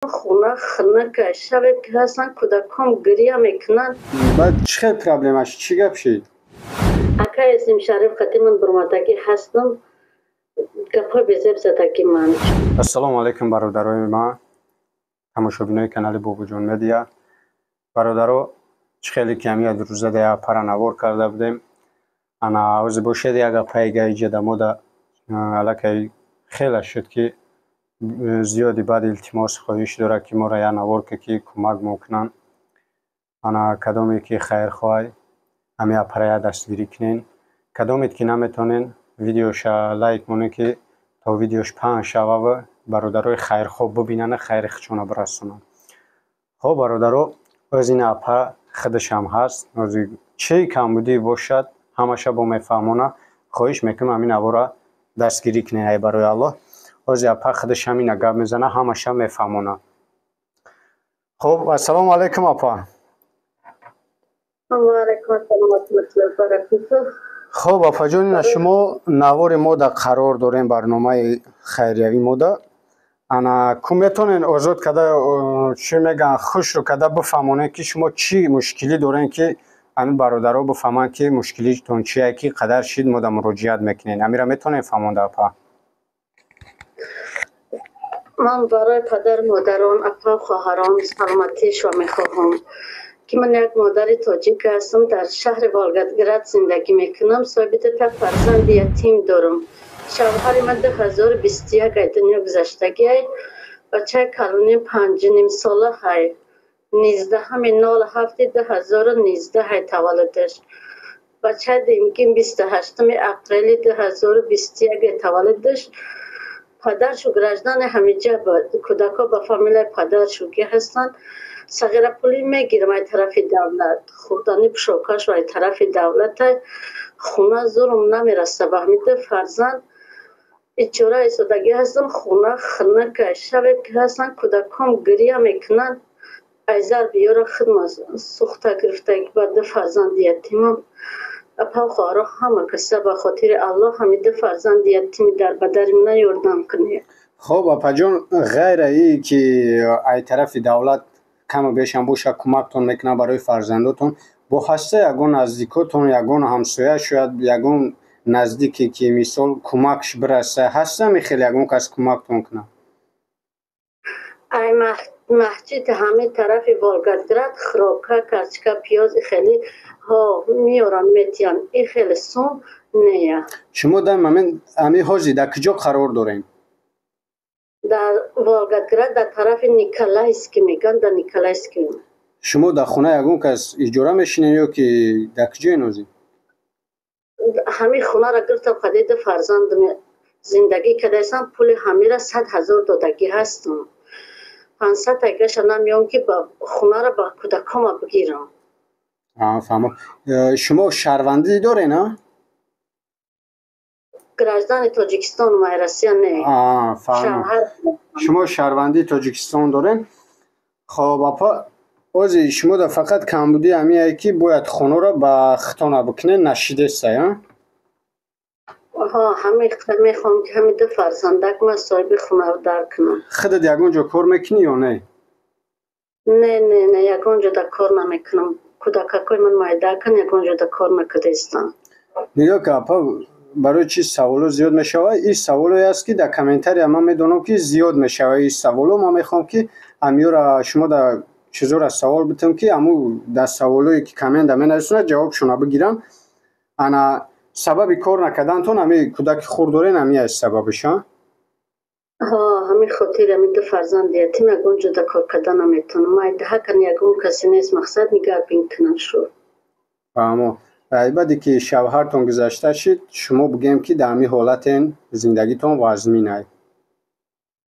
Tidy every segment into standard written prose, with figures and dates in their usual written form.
Хона хунука, шабе ки ҳастанд, кӯдакҳом гиря мекунанд. Баъд чӣ хел проблемаш, чӣ гап шид? Ака Эсим Шариф, қати ман бурмадагӣ ҳастам, гапҳои безеб задагӣ ман. Ассалому алайкум, бародарои ман, тамошобинои канали Бобоҷон Медиа. Бародаро, чӣ хеле ки ҳамин рӯза да як пара навор карда будем, ана ҳозир бошед, як гапаи гаиҷа дамода аллакай хеле шуд, ки зиёди баъд илтимос, хоҳиш дорад, ки моро як навор ка, ки кӯмак мо кунанд. Ана кадоме ки хайрхоҳай, ҳамин апара як дастгирӣ кунен. Кадомед ки наметонен, видеоша лайк монед, ки то видеош паҳн шававу бародарои хайрхоҳ бибинанд, хайри худшона бирасонанд. Хоб, бародаро, оз ин апа худашам ҳаст, ҳозир чӣ камбудӣ бошад, ҳамаша бо мефаҳмона. Хоҳиш мекунам, ҳамин навора дастгирӣ кунед, ай барои Аллоҳ. Ҳозир апа худаш ҳамина гап мезана, ҳамаша мефаҳмона. Хоб, ассалому алайкум, апа. Хоб, апаҷон, ина шумо навори мода қарор дорем, барномаи хайриявӣ мода. Ана ку метонен озод када, чӣ мегӯянд, хушрӯ када бифаҳмонед, ки шумо чӣ мушкилӣ дорем, ки ҳамин бародаро бифаҳманд, ки мушкилитон чие, ки қадар шид мода муроҷиат мекунед. Ҳамира метонем фаҳмонда, апа? Ман барои падару модарон, апа, хоҳарон саломатишро мехоҳам, ки ман як модари тоҷик ҳастам, дар шаҳри Волгоград зиндагӣ мекунам, соҳиби дута фарзанди ятим дорам. Шавҳари ман 2021 ай дунё гузаштагиай. Бачаи калоним 5,5 сола ҳай, 19-07-2019 ҳай таваллудаш. Бачаи дуюмгин 28-уми апрели 2021 таваллудаш. Падаршу граждани ҳамиҷа, кӯдакҳо ба фамилияи падаршугӣ ҳастанд. Сағирапулӣ мегирам ай тарафи давлат, хӯрдани пӯшокаш ай тарафи давлата. Хона зурум намераса ба ҳамин ду фарзанд. Иҷора истодагӣ ҳастам, хона хунука, шабе ки ҳастанд, кӯдакҳом гиря мекунанд. Ай зарби ёра худма сӯхта гирифтагӣ ба ду фарзанди ятимам. Апа, хоҳаро, ҳама каса ба хотири Аллоҳ ҳамин ду фарзанди ятими дар бадари мана ёрдам кунед. Хоб, апаҷон, ғайра и ки ай тарафи давлат каму бешам боша кӯмактон мекунад барои фарзандотон, бо ҳаста ягон наздикотон, ягон ҳамсоя, шояд ягон наздике, ки мисол кӯмакш бираса, ҳаста мехел ягон кас кӯмактон кунад? Ай маҳҷид ҳамин тарафи Волгоград хӯрока, карчка, пиёз хеле ҳо меоранд, метиҳанд, и хеле сум нея. Шумо дар момент ҳамин ҳозир дар куҷо қарор дорем? Дар Волгоград, дар тарафи Николаевский мегӯянд, дар Николаевский. Шумо дар хона ягон кас иҷора мешинед ё ки дар куҷоен ҳозир? Ҳамин хонаро гирифтам, қади ду фарзандам зиндагӣ кардаистам. Пули ҳамира 100 000 додагӣ ҳастам, 500 тагаша намеём, ки хонаро ба кӯдакҳома бигирам. Фаҳмо. Шумо шаҳрвандӣ дорен, а? Граждани Тоҷикистон, май Россия не. Фаҳмо, шумо шаҳрвандии Тоҷикистон дорен. Хоб, апа, ҳозир шумо да фақат камбудии ҳамиае, ки бояд хонаро ба хитона бикунед, нашидесай, а? Ҳамин мехоҳам, ки ҳамин ду фарзандак ма соҳиби хонаро дар кунам. Худат ягон ҷо кор мекунӣ ё не? Не, не, не, ягон ҷо да кор намекунам. Кӯдакакҳои ман майдакан, ягон ҷо да кор накардаистам. Нигоҳ ка, апа, барои чи саволо зиёд мешавад? Ин саволое аст, ки дар комментария ман медонам, ки зиёд мешавад ин саволо. Ман мехоҳам, ки ҳамиёра шумо да чизора савол битам, ки ҳамун дар саволое ки коммента менависонад, ҷавобшона бигирам. Ана сабаби кор накардантон ҳамин кӯдаки хурд дорен, ҳамин аст сабабиш, а? Ҳамин хотири ҳамин ду фарзанди ятим ягон ҷо да кор карда наметавонам. Майдаҳакан ягон касе нест, мақсад нигаҳбин кунам шу. Фаҳмо. Баъде ки шавҳартон гузашта шид, шумо бигӯем, ки дар ҳамин ҳолатен, зиндагитон вазминай?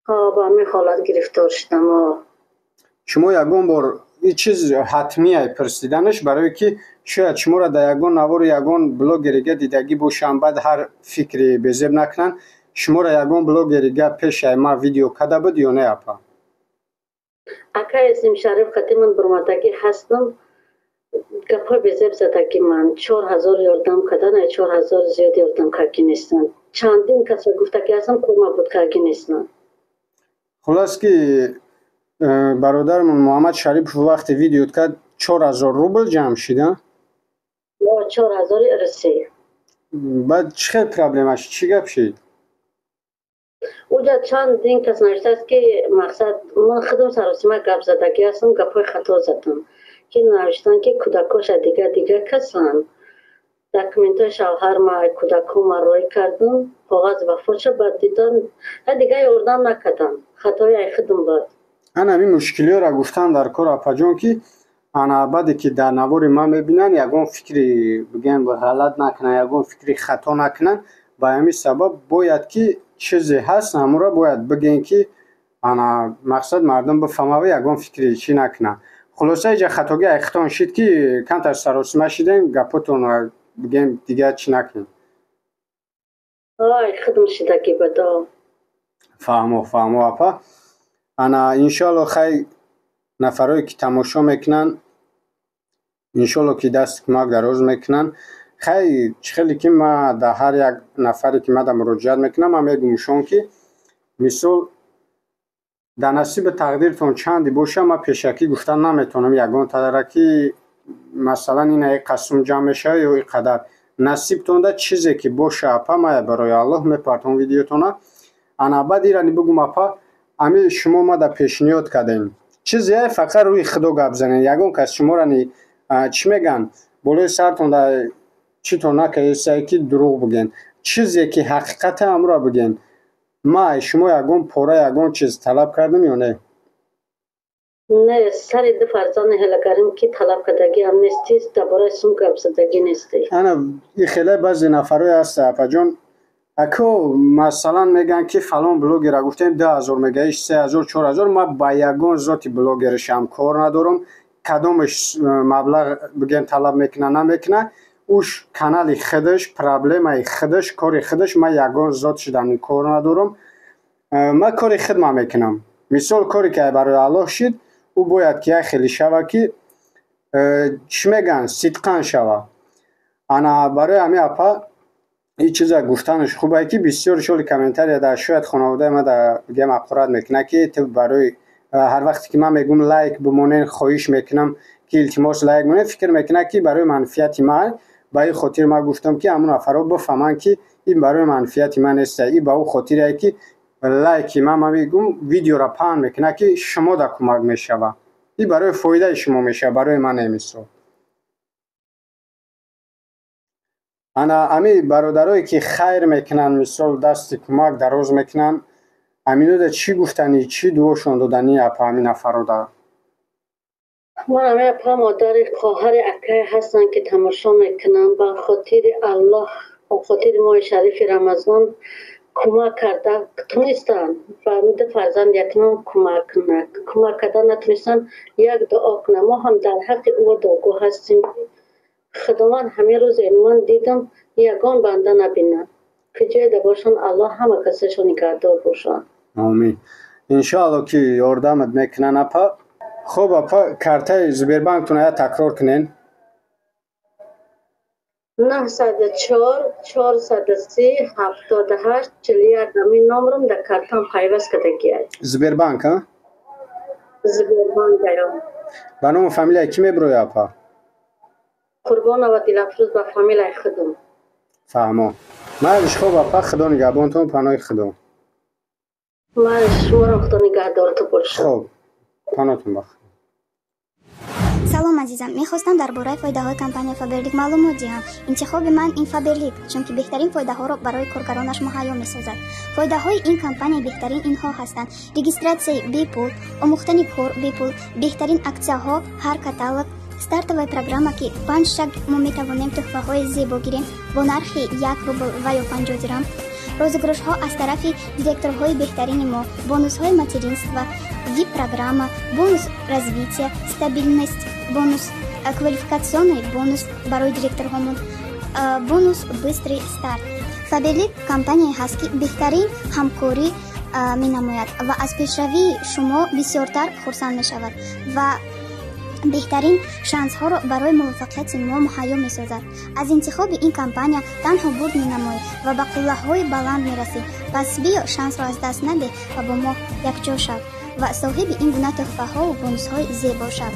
Ҳо, ба ҳамин ҳолат гирифтор шудам. Шумо ягон бор ин чиз ҳатмияй пурсиданаш, барое ки шояд шуморо дар ягон навори ягон блогерига дидагӣ бошанд, баъд ҳар фикри безеб накунанд. Шуморо ягон блогерига пешай ма видео карда буд ё не, апа? Ака Эсим Шариф, қати ман бурмадагӣ ҳастам, гапҳои безеб задагӣ ман. 4000 ёрдам кардан, ай 4000 зиёд ёрдам каргӣ нестанд. Чандин касо гуфтагӣ ҳастам, кӯмак буд каргӣ нестанд. Хуллас, ки Бародармон Муҳаммад Шарипов вақте видео кард 4000 рубл ҷамъ шида? 4000 русӣ. Баъд чӣ хел проблема шид? Чӣ гап шид? Уҷа чанд дин кас навиштааст, ки мақсад ман худам саросима гап задагӣ ҳастам, гапҳои хато задам, ки навиштанд, ки кӯдакоша дигар дигар касанд. Документҳои шавҳарма, кӯдакома рой кардам, коғази вафотша, баъд дидан, дигар ёрдам накардам. Хатои ай худам буд. Ана ҳамин мушкилиҳоро гуфтан дар кор, апаҷон, ки ана баъде ки дар навори ман мебинанд, ягон фикри бигӯем ғалат накунанд, ягон фикри хато накунанд. Ба ҳамин сабаб бояд ки чизе ҳаст, ҳамонро бояд бигӯем, ки ана мақсад мардум бифаҳмад ва ягон фикри чӣ накунанд. Хулоса, иҷа хатогӣ айхтон шид, ки камтар саросима шидем, гапотонро бигӯем, дигар чӣ накунем. Ай худам шидагӣ буд. Фаҳмо, фаҳмо, апа. Ана иншоалло, хай, нафарое ки тамошо мекунанд, иншоалло ки дасти кӯмак дароз мекунанд. Хай, чӣ хеле ки ма дар ҳар як нафаре ки мада муроҷиат мекунам, ман мегӯмшон, ки мисол дар насиби тақдиртон чанде боша, ман пешакӣ гуфта наметавонам ягон тадара, ки масалан ина и қасм ҷамъ мешавад ё и қадар. Насибтонда чизе ки боша, апа, мая барои Аллоҳ мепартом видеотона. Ана баъд ирани бигӯм, апа, ами шумо мада пешниҳод кардем чизе, фақат рӯи худо гап занед, ягон кас шуморо чӣ мегӯянд, болои сартонда читон накардесае, ки дурӯғ бигӯен. Чизе ки ҳақиқате, ҳамонро бигӯен. Ма шумо ягон пора, ягон чиз талаб кардем ё не? Не, сари ду фарзанди ҳелагарим ки талаб кардагиам нести, дар бораи сум гап задагӣ нести. Ана и хеле баъзе нафарое ҳаста, апаҷон, ако, масалан мегӯянд, ки фалон блогера гуфтем, 2000 мегаиш, 3000, 4000. Ман ба ягон зоти блогерашам кор надорам, кадомаш маблағ бигӯем талаб мекуна, намекуна, уш канали худаш, проблемаи худаш, кори худаш. Ман ягон зот шудам кор надорам. Ман кори худма мекунам. Мисол, коре ки барои Аллоҳ шид, ӯ бояд ки як хеле шава, ки чӣ мегӯянд, сидқан шава. Ана барои ҳамин, апа, ин чиза гуфтанаш хубае, ки бисёр шоли комментария дар шояд хонаводаи ма да бигӯям ҳақорат мекунад, ки ту барои ҳар вақте ки ман мегӯм лайк бимонен, хоҳиш мекунам, ки илтимос лайк монед, фикр мекунад, ки барои манфиати ман. Ба ин хотир ман гуфтам, ки ҳамон нафарҳо бифаҳманд, ки ин барои манфиати ман неста, ин ба ӯ хотире, ки лайки ман мегӯм, видеоро паҳн мекунад, ки шумо да кӯмак мешавад, ин барои фоидаи шумо мешавад, барои ман не. Мисол, ана ами бародарое ки хайр мекунанд, мисол дасти кӯмак дароз мекунанд, аминода чӣ гуфтанӣ, чӣ дуошон доданӣ, апа, ҳамин нафарода? Ман ҳамин апа, модари, хоҳари, акае ҳастанд, ки тамошо мекунанд, ба хотири Аллоҳ, ба хотири моҳи шарифи Рамазон кӯмак карда тунистанд, ба ду фарзанд ятимам кӯмак кунад. Кӯмак карда натунистанд, як дуо кунанд. Мо ҳам дар ҳаққи ӯ дуогӯ ҳастем. Худованд ҳамин рӯзе ман дидам, ягон банда набинад, куҷоеда бошанд, Аллоҳ ҳама касашон нигаҳдор бошанд. Омин, иншоалло ки ёрдамат мекунанд, апа. Хуб, апа, картаи Сбербанктона я такрор кунен. 904 430 78 41. Ҳамин номерам дар картам пайваст кардагиай. Сбербанк, а? Сбербанк аё. Ба ному фамилияи кӣ мебирояд, апа? Қурбонова Дилафрӯз, ба фамилияи худам. Фаҳмо, майлиш. Хуб, апа, худо нигаҳбонтон, паноҳи худо. Майлиш, шуморо худо нигаҳдорту бошад. Хуб, паноҳтон ба худо. Салом, азизам. Мехостам дар бораи фоидаҳои компания Фаберлик маълумот диҳам. Интихоби ман ин Фаберлик, чунки беҳтарин фоидаҳоро барои коргаронаш муҳайё месозад. Фоидаҳои ин компания беҳтарин инҳо ҳастанд: регистратсияи бепул, омӯхтани кор бепул, беҳтарин аксияҳо ҳар каталог, стартовая программа, ки панҷ шаг мо метавонем тӯҳфаҳои зебо гирем бо нархи 1 рубл ва ё 50 дирам, розыгрышҳо аз тарафи директорҳои беҳтарини мо, бонусҳои материнства, вип программа, бонус развития, стабильность бонус, квалификационный бонус барои директорҳомон, бонус быстрый старт. Фаберлик компанияе ҳаст, ки беҳтарин ҳамкорӣ менамояд ва аз пешравии шумо бисёртар хурсанд мешавад ва беҳтарин шансҳоро барои муваффақияти мо муҳайё месозад. Аз интихоби ин компания танҳо бурд менамоӣ ва ба қуллаҳои баланд мерасӣ. Пас биё, шансро аз даст надеҳ ва бо мо якҷо шав. Ва соҳиби ин гуна тӯҳфаҳову бонусҳои зебо шав.